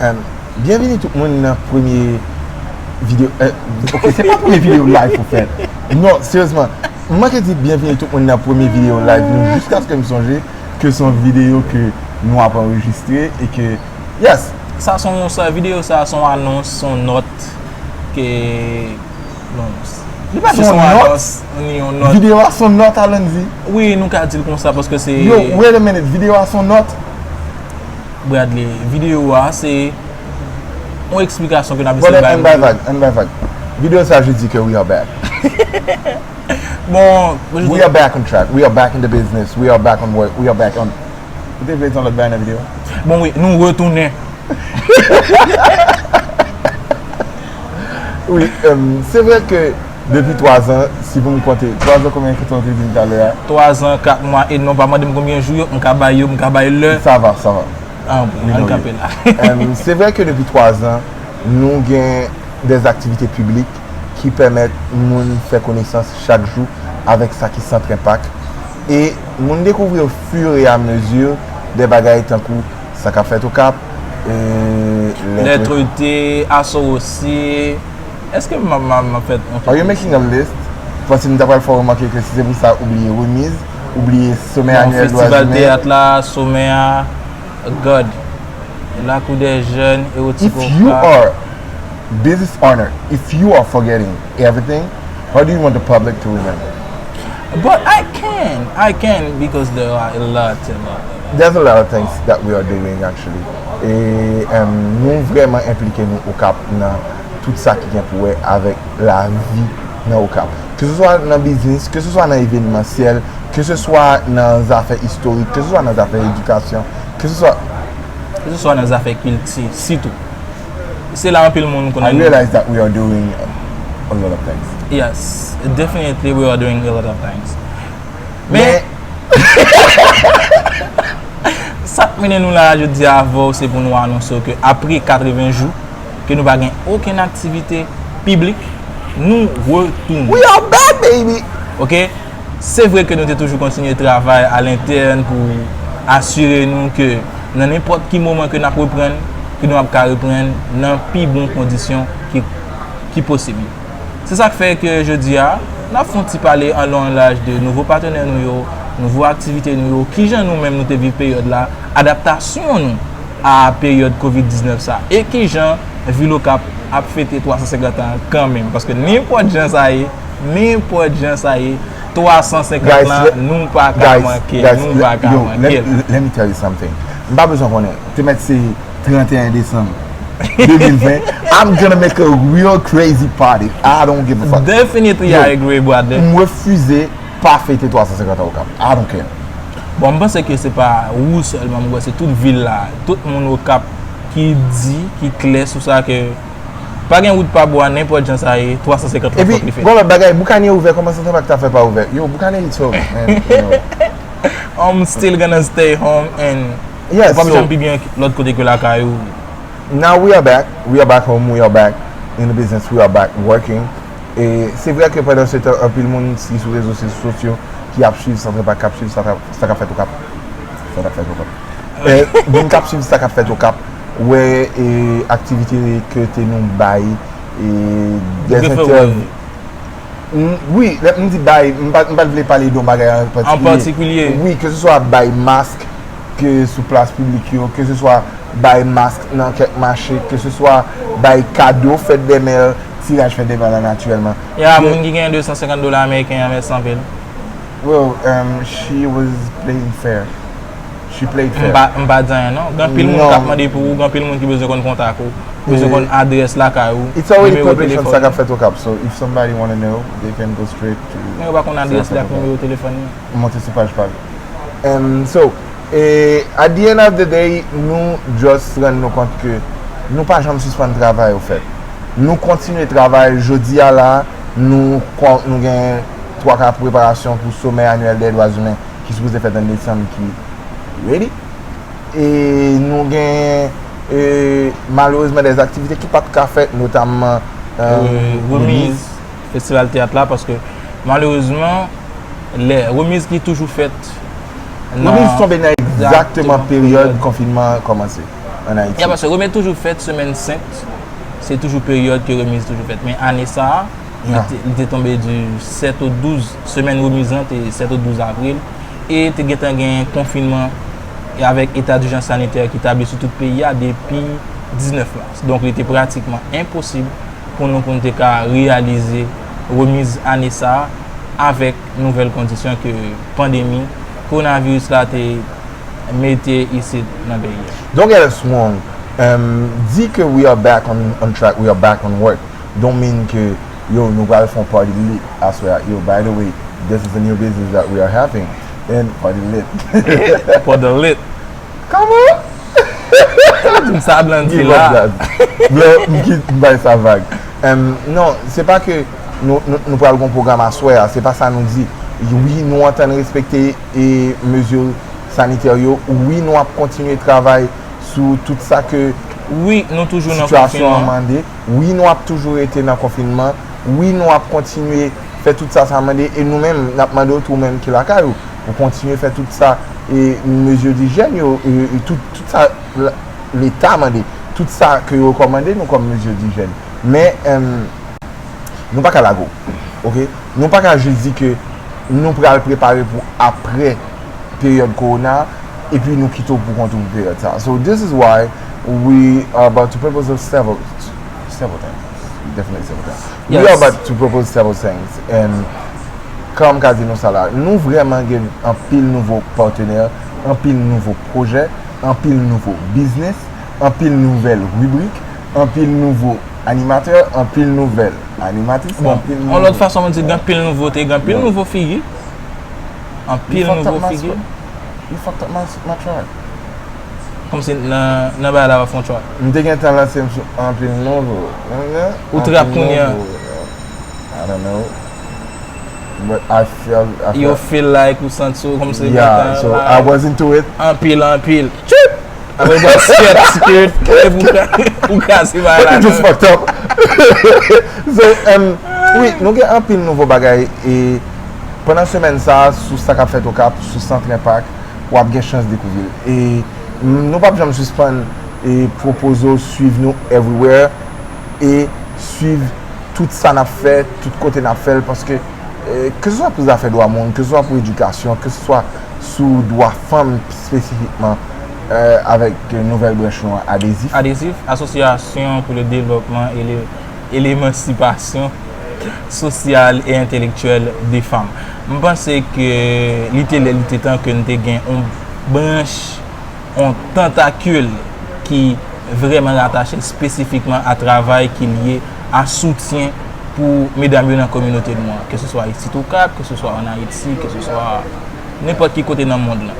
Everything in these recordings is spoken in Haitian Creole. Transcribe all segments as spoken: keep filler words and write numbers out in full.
Em, byenvini tout moun nan premye videyo. Eh, ok, se pa premye videyo live ou fè. Non, seryezman. M manke di byenvini tout moun nan premye videyo live nou, jiskaske m sonje ke se yon videyo ke nou ap anrejistre e ke, yes. Sa se yon, sa, videyo sa se yon anons, se yon nòt ke, bon, li pa se jis yon nòt, anons, ni yon nòt. Videyo a se yon nòt, Alanzi. Wi, nou ka di l konsa paske se. Yo, wait a minute, videyo a se yon nòt. Bradley, videyo a se yon eksplikasyon ke n ap eseye bay moun. Brother, ann bay vag, ann bay vag. Videyo sa jis di ke we are back. Bon, we are back on track. We are back in the business. We are back on work. We are back on. Ou te vle di yon lòt bagay nan videyo a? Bon, wi, nou retounen. Wi, em, se vre ke depi twa zan, si pou m konte, twa zan konbyen ke w te di m talè a? Twa zan, kat mwa, e non, pa mande m konbyen jou yo, m ka bay yo, m ka bay lè. Sa va, sa va. Ah, bon, al kanpe la. Em, se vre ke depi twa zan, nou gen des activités publiques ki pèmèt moun fè konesans chak jou avèk sa ki Centre Impact. E moun dekouvri au fur et à mesure de bagay tankou sa k ap fèt Okap, e, lè trete, aso osi. Èske m ap, m ap, m ap fè yon... Are you making a list? Paske m ta pral fè w remake ke si se pou sa, ou bliye remiz, ou bliye somè anyèl dwa imen. Festival teyat la, somè a, God, lakou dè jèn, erotik Okap. If you are business owner, if you are forgetting everything, how do you want the public to remember? But I can, I can because there are a lot, a lot, a lot. There's a lot of things that we are doing actually. E, em, nou vrèman enplike nou Okap nan tout sa ki gen pou wè avèk lavi nan Okap. Ke se swa nan biznis, ke se swa nan evenmansyèl, ke se swa nan zafè istorik, ke se swa nan zafè edikasyon, ke se swa... Ke se swa nan zafè kilti, sitou. Se la anpil moun konn... I realize that we are doing a lot of things. Yes, definitely we are doing a lot of things. Men, sa k mennen nou la jodi a avè w, se pou nou anonse w ke apre katreven jou ke nou pa gen okenn aktivite piblik, nou retounen. We are back, baby! Ok? Se vre ke nou te toujou kontinye travay alentèn pou asire nou ke nan nenpòt ki moman ke n ap reprann, ke nou ap ka reprann nan pi bon kondisyon ki, ki posib. Se sa k fè ke jodi a, n ap fè yon ti pale an lon an laj de nouvo patnè nou yo, nouvo aktivite nou yo, kijan nou menm nou te viv peryòd la, adaptasyon nou a peryòd kovid diznèf sa, e kijan vil Okap ap fete twa san senkant an kanmenm, paske nenpòt jan sa ye, nenpòt jan sa ye, twa san senkant lan, nou pa ka manke l, nou pa ka manke l. Guys, let, let, yo, let, let me tell you something. M pa bezwen konnen. Te mèt se trennen desanm de mil ven. I'm gonna make a real crazy party. I don't give a fuck. Definitely, I agree, brother. Yo, m refize pa fete twa san senkant an Okap. I don't care. Bon, m panse ke se pa ou sèlman, m kwè se tout vil la, tout moun Okap ki di, ki klè sou sa ke pa gen wout pa bwa, nenpòt jan sa ye, twa san senkant lan fòk li fèt. Epi, gon lòt bagay, Boukanyen ouvè, kòman Centre Impact ta fè pa ouvè? Yo, Boukanyen, it's over, man. Yo. I'm still gonna stay home and... Yes, ou p ap janm pi byen lòt kote ke lakay ou. Now we are back, we are back home, we are back in the business, we are back working. E se vre ke pandan se tan, anpil moun ki sou rezo sosyo ki ap swiv Centre Impact, k ap swiv sa, sa k ap fèt Okap. Sa k ap fèt Okap. E, moun k ap swiv sa k ap fèt Okap, wè, e, aktivite ke te nou bay, e, des interviews. Mm, wi, lè m di bay, m pa, m pa t vle pale de yon bagay an patikilye. An patikilye. Wi, ke se swa bay mask ke sou plas piblik yo, ke se swa bay mask nan kèk mache, ke se swa bay kado fèt dè mè, tiraj fèt dè mè la natirèlman. Ya, moun ki genyen de san senkant dola ameriken an, mèsi anpil. Well, um, she was playing fair. She played fair. M pa, m pa di anyen non. Gen anpil moun k ap mande pou ou, gen anpil moun ki bezwen konn kontak ou, bezwen konn adrès lakay ou, nimewo telefòn. It's already published on sa k ap fèt Okap, so if somebody wanna know, they can go straight to... Men yo pa konn adrès li ak nimewo telefòn li. Monte sou paj pa l. And so, e, at the end of the day, nou just rann nou kont ke nou pa janm sispann travay, ofèt. Nou kontinye travay, jodi a la, nou, nou gen twa ka preparasyon pou somè anyèl dè dwa imen ki sipoze fèt an desanm ki ready. E nou gen, e, malerezman, des activités ki pa t ka fèt, notamman, e, remiz, festival teyat la, paske malerezman, lè remiz ki toujou fèt nan... Remiz tonbe nan egzakteman peryòd konfinman an kòmanse. an Ayiti? Ya, paske remiz toujou fèt semèn senk, se toujou peryòd ke remiz toujou fèt. Men ane sa a, li te tonbe di sèt o douz, semèn remiz lan te sèt o douz avril, e te gentan gen konfinman e avèk eta dijans sanitè ki tabli sou tout peyi a depi diznèf mas. Donk, li te pratikman enposib pou nou, pou nou te ka reyalize remiz ane sa a avèk nouvèl kondisyon ke pandemi kowonaviris la te mete isit nan peyi a. Don't get us wrong. Um, di ke we are back on, on track, we are back on work, don't mean ke, yo, nou pral fè yon party lit aswè a. Yo, by the way, this is a new business that we are having. And party lit. Party lit. Kòman? Sa blan di la. Blan, m kit m bay sa vag. Um, non, se pa ke nou, nou, nou pral gon pwogram aswè a, se pa sa nou di. Wi, nou antann respekte e mezi sanitè yo. Wi, nou ap kontinye travay sou tout sa ke Wi, nou toujou nan konfinman. Wi, nou ap toujou rete nan konfinman. Wi, nou ap kontinye fè tout sa sa mande. E nou menm, n ap mande w tou, ou menm ki lakay ou, pou kontinye fè tout sa e mezi dijèn yo, e, e tout, tout sa la, Leta mande, tout sa ke yo rekòmande nou kòm mezi dijèn. Men, um, nou pa ka lage w, oke? Nou pa ka jis di ke nou pral prepare pou apre peryòd kowona, epi nou kite w pou kont ou pou peryòd sa. So this is why we are about to propose several, several things. Definitely several things. We are about to propose several things. And kòman m ka di nou sa la, nou vrèman gen anpil nouvo patnè, anpil nouvo pwojè, anpil nouvo biznis, anpil nouvèl ribrik, anpil nouvo animatè, anpil nouvèl animatris, Bon, anpil yon nouvo. Lòt fason pou di, gen anpil nouvote, gen anpil nouvo figi. Anpil nouvo figi. You fucked up my, my track. Kòmsi nan, nan bagay la w ap fè yon track. M te gentan lanse m sou anpil nouvo. Ou trap kounye a. I don't know. But I feel, I You feel feel like ou santi w kòmsi Yeah, so I was into it. Anpil, anpil. Tchip! Apre w skirt, skirt, epi ou ka- ou kase bagay la. Just fucked up. So, um, wi, nou gen anpil nouvo bagay e pandan semèn sa a, sou sa k ap fèt Okap, sou Centre Impact, w ap gen chans dekouvri l. E mm, nou p ap janm sispann e pwopoze w swiv nou everywhere e swiv tout sa n ap fè, tout kote n ap fè l, paske e, keseswa pou zafè dwa moun, keseswa pou edikasyon, keseswa sou dwa fanm espesifikman, e, avèk nouvèl branch nou an, Adezif. Adezif, Association pour le développement et le- et l'émancipation sociale et intellectuelle des femmes. M panse ke li te lè, li te tan ke n te gen yon branch, yon tantakil ki vrèman ratache espesifikman a travay ki lye a soutyen pou medam yo nan kominote nou an, keseswa isit Okap, keseswa ann Ayiti, keseswa nenpòt ki kote nan mond lan.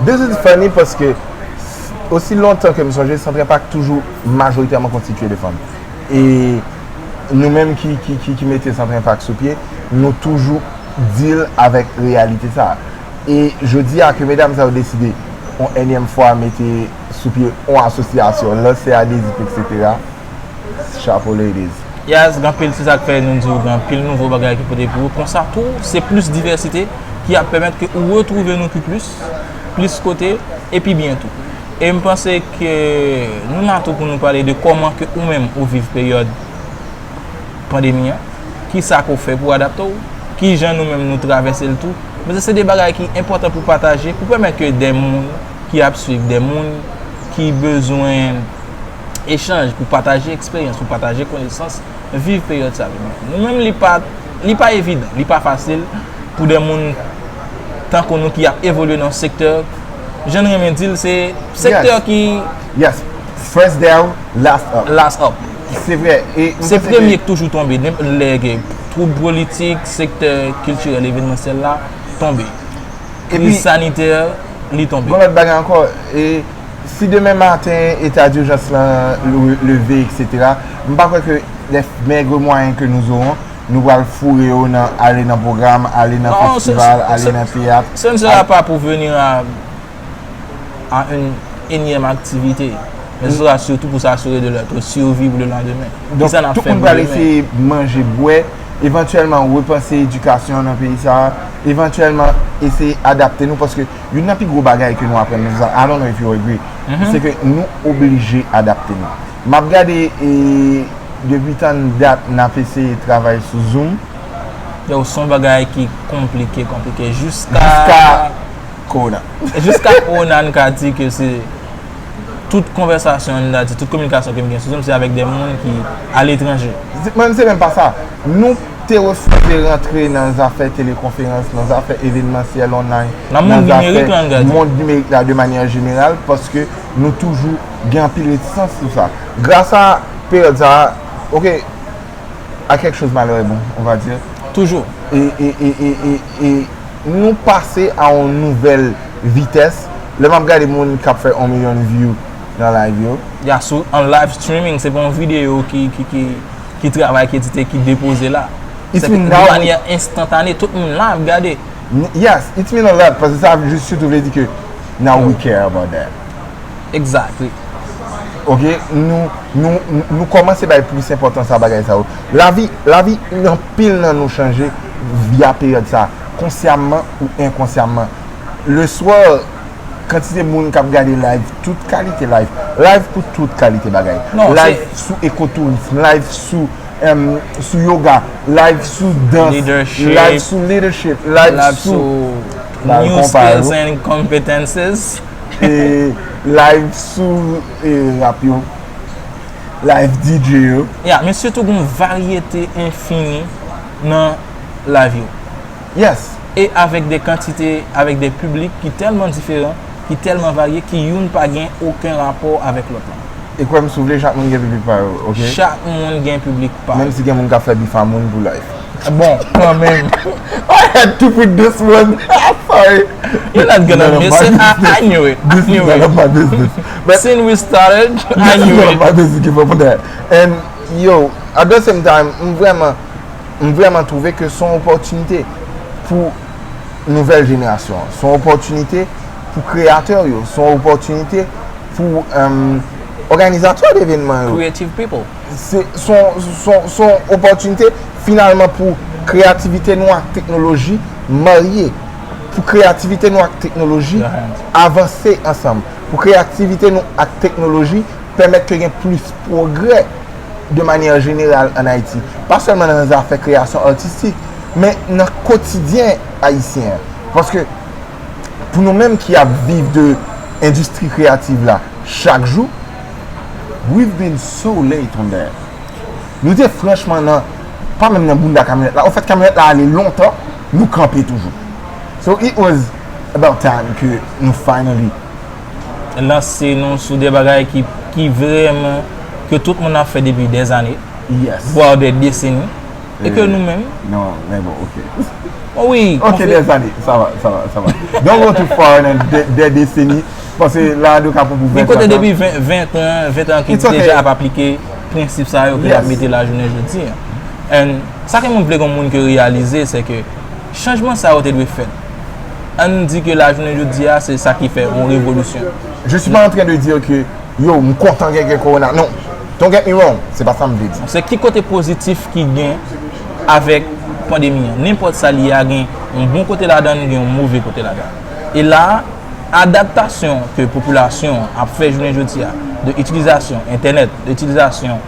This is funny paske osi lontan ke m sonje, Centre Impact toujou majoritèman konstitye de fanm. E nou menm ki, ki, ki, ki mete Centre Impact sou pye, nou toujou deal avèk reyalite sa a. E jodi a ke medam sa yo deside yon ènyèm fwa mete sou pye yon asosyasyon, lanse Adezif, etsetera. Chapo ladies. Yes, gen anpil, se sa k fè nou di w gen anpil nouvo bagay ki pote pou ou. Konsa tou, se plis divèsite ki ap pèmèt ke ou retwouve nou pi plis, plis kote, e pi byen tou. E m panse ke nou la tou pou nou pale de kòman ke ou menm ou viv peryòd pandemi an, ki sa ke w fè pou adapte w, ki jan nou menm nou travèse l tou. Men se de bagay ki enpòtan pou pataje, pou pèmèt ke de moun ki ap swiv, de moun ki bezwen echanj, pou pataje eksperyans, pou pataje konesans, viv peryòd sa yo. Nou menm, li pa, li pa evidan, li pa fasil pou de moun tankou nou ki ap evolye nan yon sektè, jan n renmen di l, se sektè ki Yes. First down, last up. Last up. Se vre. E m Se panse premye ke ki toujou tonbe. Nenpòt lè gen twoub politik, sektè kiltirèl, evenmansyèl la tonbe. Epi- Kriz sanitè, li tonbe. Gon lòt bagay ankò, e si demen maten eta dijans lan le- leve, etsetera, m pa kwè ke les maigres moyens que nous aurons, nou pral foure yo nan ale nan pwogram, ale nan Non, se- festival, se- ale se- nan teyat. Ce ne sera pas pour venir à, à une énième activité, mais ce sera surtout pour s'assurer de notre survie pour le lendemain. Donk, Kisa n ap tout fè moun pou pral demen? Eseye manje, bwè, evantyèlman repanse edikasyon nan peyi sa a, evantyèlman eseye adapte nou, paske youn nan pi gwo bagay ke nou aprann nan sa, I don't know if you agree, Se ke nou oblije adapte nou. M ap gade, e, depi tann dat n ap eseye travay sou Zoom. Yo, se yon bagay ki konplike, konplike. Jiska, Jiska Kowona. Jiska Kowona, n ka di ke se tout konvèsasyon, n a di, tout kominikasyon ke m gen sou Zoom, se avèk de moun ki aletranje. Mwen, se menm pa sa. Nou te refize rantre nan zafè telekonferans, nan zafè evenmansyèl online, Nan mond nimerik la, n ka di. Mond nimerik la de manyè jeneral, paske nou toujou gen anpil retisans sou sa. Gras a peryòd sa a, ok, à quelque chose malheur est bon, on va dire. Toujou. E, e, e, e, e, e nou pase a yon nouvèl vitès. Lè m ap gade moun k ap fè yon milyon view nan live yo. Ya, sou an live streaming, se pa yon videyo ki, ki, ki, ki travay, ki edite, ki depoze la. It's Se ke been de now- manyè enstantané, tout moun la ap gade. N- Yes, it mean a lot, paske sa jis sitou vle di ke now we care about that. Exactly. Ok, nou, nou, nou, nou kòmanse bay plis enpòtans a bagay sa yo. Lavi, lavi, anpil nan nou chanje via peryòd sa, konsyamman ou enkonsyamman. Le soir, kantite moun k ap gade live, tout kalite live, live pou tout kalite bagay. Non, Live se- sou ekotourism, live sou, em, sou yoga, live sou dans, Leadership. Live sou leadership, live Live sou sou Live new konpa yo. Skills and competences. E live sou, e, rap yo, live D J yo. Ya, men sitou gen yon varyete enfini nan live yo. Yes. E avèk de kantite, avèk de piblik ki tèlman diferan, ki tèlman varye, ki youn pa gen okenn rapò avèk lòt la. E kwè m, si w vle, chak moun gen piblik pa yo, ok? Chak moun gen piblik pa. Menm si gen moun k ap fè bif a moun pou live. Bon, kanmenm. I had to put this one. Sorry. You're not gonna None of miss my it. I, business. I knew it. I This is knew none it. Of my business. But Since we started, I this is knew none of it. My business. Give up on that. And yo, at the same time, m vrèman, m vrèman twouve ke se yon opòtinite pou nouvèl jenerasyon an. Se yon opòtinite pou kreyatè yo. Se yon opòtinite pou, um, òganizatè devenman yo. Creative people. Se se yon- se yon- se yon opòtinite finalman pou kreyativite nou ak teknoloji marye. Pou kreyativite nou ak teknoloji Your hands. Avanse ansanm. Pou kreyativite nou ak teknoloji pèmèt ke gen plis pwogrè de manyè jeneral ann Ayiti. Pa sèlman nan zafè kreyasyon atistik, men nan kotidyen ayisyen an. Paske pou nou menm ki ap viv de endistri kreyativ la chak jou, we've been so late on that. Nou te franchman nan, pa menm nan bounda kamyonèt la. Ofèt, kamyonèt la ale lontan, nou kanpe toujou. So it was about time ke nou finally Lanse nou sou de bagay ki, ki vrèman, ke tout moun ap fè depi dèzane, Yes. Vwa dè deseni, e ke Eh, nou menm, Non, men bon, ok. oh wi, Ok, dèzane, sa va, sa va, sa va. Don't go too far nan dè dè deseni, paske la nou ka pran pou Gen ven kote trant an. Depi ven, ven an, ven an ki It's ok. Deja ap aplike prensip sa yo ke y ap Yes. Mete la jounen jodi a. And sa ke mwen vle gen moun ke reyalize, se ke chanjman sa yo te dwe fèt. Ann di ke la jounen jodi a, se sa ki fè yon revolisyon. Je suis pas en train de dire que, yo, m kontan gen gen kowona. Non, don't get me wrong, se pa sa m vle di. Se ki kote pozitif ki gen avèk pandemi an. Nenpòt sa li ye a, gen yon bon kote ladan l, gen yon move kote ladan l. E la, adaptasyon ke popilasyon an ap fè jounen jodi a, de itilizasyon entènèt, de itilizasyon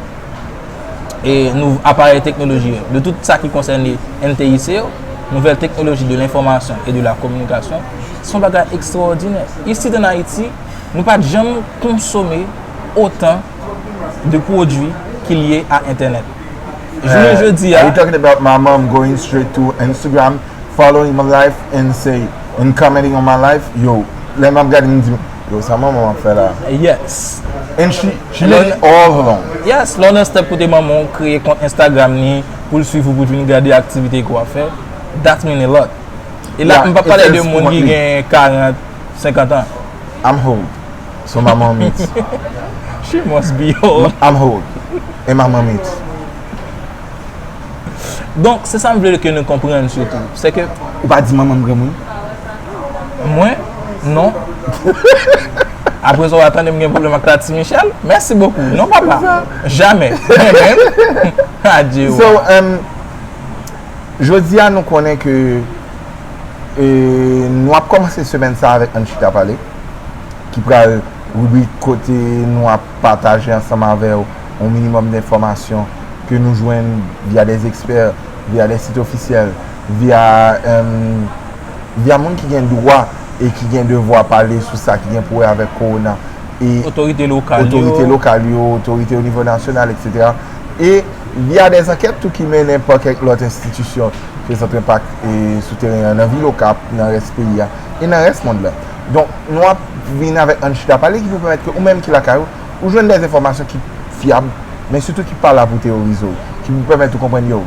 e nou aparèy teknoloji yo, de tout sa ki konsène N T I C yo, nouvèl teknoloji de lenfòmasyon e de la kominikasyon, se yon bagay ekstraòdinè. Isit ann Ayiti, nou pa t janm konsome otan de pwodui ki lye a entènèt. Jounen jodi a, Are you talking about my mom going straight to Instagram, following my life and say, and commenting on my life? Yo, lè m ap gade, m di, yo, sa manman m ap fè la? Yes. And she, she did it all along. Yes, lè w nan step kote manman w kreye kont Instagram ni pou l swiv ou, pou l vin gade aktivite ke w ap fè, that mean a lot. E la, Yeah, m pa pale it de is moun ki monthly. Gen karant, senkant an. I'm old. So my mom eats. She must be old. I'm old. And my mom eats. Donk, se sa m vle ke nou konprann sitou. Se ke Ou pa di manman m granmoun? Mwen, non. Apre sa, w a tande m gen pwoblèm ak Tati Michel? Mèsi bokou. Non, papa. Jamè. Mwen menm. Adye. So, um, jodi a, nou konnen ke, e, nou ap kòmanse semèn sa avèk Ann Chita Pale, ki pral ribrik kote nou ap pataje ansanm avè w yon minimòm de enfòmasyon ke nou jwenn via des experts, via des sites officiels, via, euh, via moun ki gen dwa e ki gen devwa pale sou sa ki gen pou wè avèk kowona e otorite lokal yo, otorite lokal yo, otorite o nivo nasyonal, et cetera. E via des ankèt tou ki mennen pa kèk lòt enstitisyon ke Centre Impact e sou teren an nan vil Okap, nan rès peyi a e nan rès mond lan. Donk, nou ap vin avèk Ann Chita Pale ki pou pèmèt ke ou menm ki lakay ou, ou jwenn des enfòmasyon ki fyab, men sitou ki pa la pou teworize w, ki pou pèmèt ou konprann yo.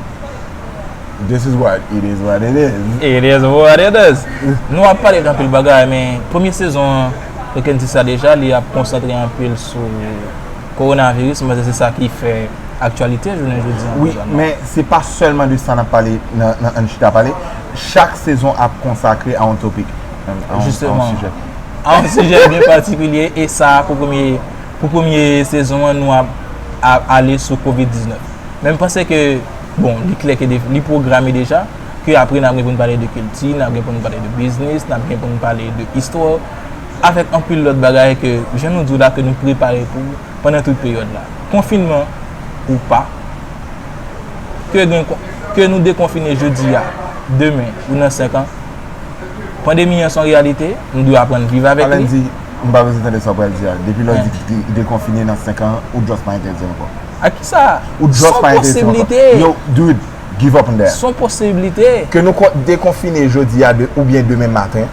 This is what it is, what it is. It is what it is. Nou ap pale de anpil bagay, men premye sezon an, ou te di sa deja, li ap konsantre anpil sou kowonaviris, mwen se sa ki fè aktyalite jounen jodi an. Wi, men se pa sèlman de sa n ap pale nan, nan Ann Chita Pale. Chak sezon ap konsakre a yon topik, a yon, a yon sijè. A yon sijè byen patikilye, e sa pou premye, pou premye sezon an, nou ap, ap ale sou kovid diznèf. Men m panse ke, bon, li klè ke de, li pwograme deja, ke apre n ap gen pou n pale de kilti, n ap gen pou n pale de biznis, n ap gen pou n pale de istwa, avèk anpil lòt bagay ke, jan nou di w la, ke nou prepare pou pandan tout peryòd la. Konfinman ou pa, ke gen, ke nou dekonfine jodi a, demen ou nan senk an, pandemi an se yon reyalite, nou dwe aprann viv avèk li. Alèndi, m pa bezwen tande sa w pral di a. Depi lè w di de- dekonfine nan senk an, ou just pa enterese ankò. A kisa? Ou just pa enterese ankò. Yo, dude, give up on that. Se yon posiblite. Ke nou kon- dekonfine jodi a de- oubyen demen maten.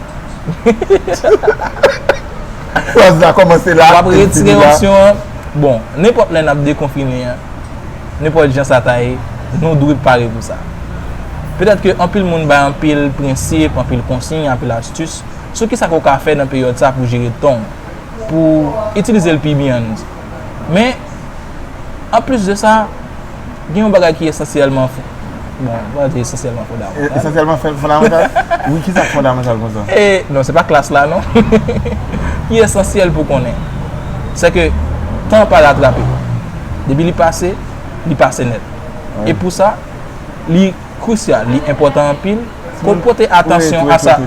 Fraz la kòmanse la. W ap retire opsyon an. Bon, nenpòt lè n ap dekonfine an, nenpòt jan sa ta ye, nou dwe pare pou sa. Petèt ke anpil moun bay anpil prensip, anpil konsiy, anpil astis sou kisa ke w ka fè nan peryòd sa pou jere tan w, pou itilize l pi byen, ann di. Men, anplis de sa, gen yon bagay ki esansyèlman fon-, bon, m pa di esansyèlman fondamantal. Esansyèlman fon- fondamantal? Wi, kisa k fondamantal konsa? E, non, se pa klas la, non. Ki esansyèl pou konnen, se ke tan pa ratrape. Depi li pase, li pase nèt. E pou sa, li krisyal, li enpòtan anpil ke w pote atansyon a sa,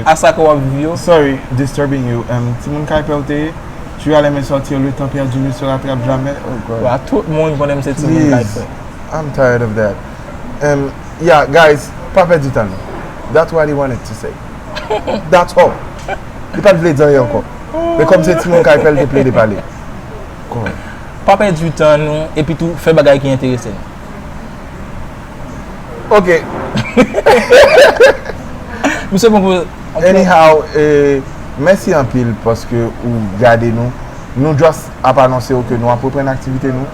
a sa ke w ap viv yo. Sorry, disturbing you. Um, timoun kay pè w te ye? Tu as les mains sortir, le temps perdu ne se rattrape jamais. Oh God. Wa, tout moun konnen m se timoun kay pè. Please. I'm tired of that. Um, yeah, guys, pa pèdi tan nou. That's what he wanted to say. That's all. Li pa t vle di anyen ankò. Men kòm se timoun kay pè, l te plede pale. God. Pa pèdi tan nou, epi tou, fè bagay ki enterese nou. Ok. Misye pran pou, anyhow, eh, mèsi anpil paske ou gade nou. Nou just ap anonse w ke nou ap reprann aktivite nou,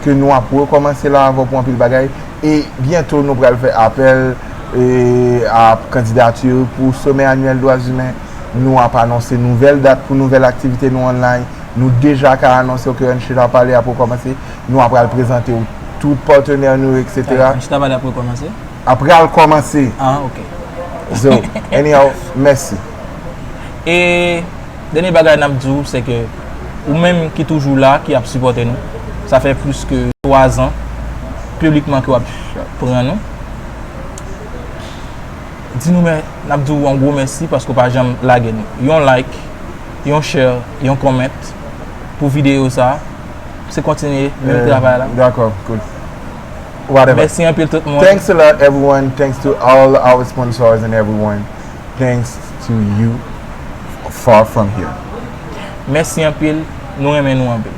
ke nou ap rekòmanse la avè w pou anpil bagay. E byento nou pral fè apèl, eh, a kandidati pou Sommet Annuel Droits Humains. Nou ap anonse nouvèl dat pou nouvèl aktivite nou online. Nou deja ka anonse w ke Ann Chita Pale ap rekòmanse. Nou ap pral prezante w tout patnè nou, et cetera. Ann Chita Pale ap rekòmanse? Ap pral kòmanse. Ah, ok. So, anyhow, mèsi. E dènye bagay n ap di w, se ke ou menm ki toujou la, ki ap sipòte nou, sa fè plis ke twa zan, piblikman ke w ap pran nou. Di nou mè-, n ap di w yon gwo mèsi paske w pa janm lage nou. Yon like, yon share, yon comment pou videyo sa. Se kontinye menm travay la. Dakò, cool. Whatever. Mèsi anpil tout moun. Thanks a lot, everyone. Thanks to all our sponsors and everyone. Thanks to you. Far from here. Mèsi anpil. Nou renmen nou anpil.